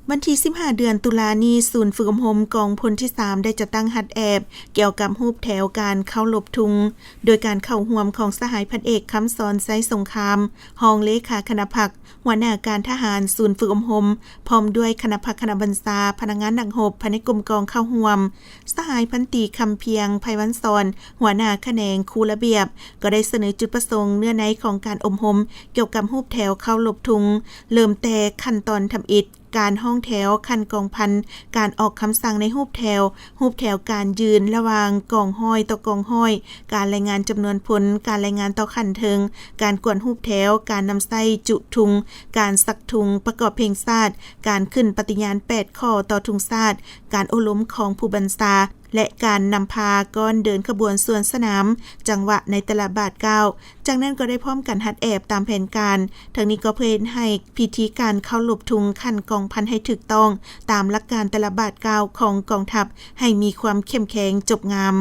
ວັນທີສິບຫ້າ ເດືອນຕຸລານີ້, ສູນຝຶກອົບຮົມກອງພົນທີສາມ ໄດ້ຈັດຕັ້ງຮັດແອບກ່ຽວກັບຮູບແຖວການເຄົາລົບທຸງ ໂດຍການເຂົ້າຮ່ວມຂອງສະຫາຍພັນເອກ ຄຳສອນ ໄຊສົງຄາມ ຮອງເລຂາຄະນະພັກ, ຫົວໜ້າການທະຫານສູນຝຶກອົບຮົມ, ພ້ອມດ້ວຍຄະນະພັກຄະນະບັນຊາ, ພະນັກງານນັກຮົບພາຍໃນກົມກອງເຂົ້າຮ່ວມ. ສະຫາຍພັນຕີ ຄຳພຽງ ໄພວັນສອນ ຫົວໜ້າຂະແໜງຄູລະບຽບ ກໍໄດ້ສະເໜີຈຸດປະສົງ, ເນື້ອໃນຂອງການອົບຮົມກ່ຽວກັບຮູບແຖວເຄົາລົບທຸງ, ເລີ່ມແຕ່ຂັ້ນຕອນທຳອິດ, ການຮ້ອງແຖວຂັ້ນກອງພັນ, ການອອກຄຳສັ່ງໃນຮູບແຖວ, ຮູບແຖວການຢືນລະຫວ່າງກອງຮ້ອຍຕໍ່ກອງຮ້ອຍ, ການລາຍງານຈຳນວນພົນ, ການລາຍງານຕໍ່ຂັ້ນເທິງ, ການກວນຮູບແຖວ, ການນຳໃຊ້ຈຸທຸງ, ການສັກທຸງປະກອບເພງຊາດ, ການຂຶ້ນປະຕິຍານແປດຂໍ້ຕໍ່ທຸງຊາດ, ການໂອ້ລົມຂອງຜູ້ບັນຊາ ແລະ ການນຳພາກ້ອນເດີນຂະບວນສວນສະໜາມ, ຈັງຫວະໃນແຕ່ລະບາດກ້າວ. ຈາກນັ້ນກໍໄດ້ພ້ອມກັນຮັດແອບຕາມແຜນການ. ທັງນີ້ກໍເພື່ອເຮັດໃຫ້ພິທີການເຄົາລົບທຸງຂັ້ນກອງພັນໃຫ້ຖືກຕ້ອງຕາມຫຼັກການແຕ່ລະບາດກ້າວຂອງກອງທັບ ໃຫ້ມີຄວາມເຂັ້ມແຂງຈົບງາມ.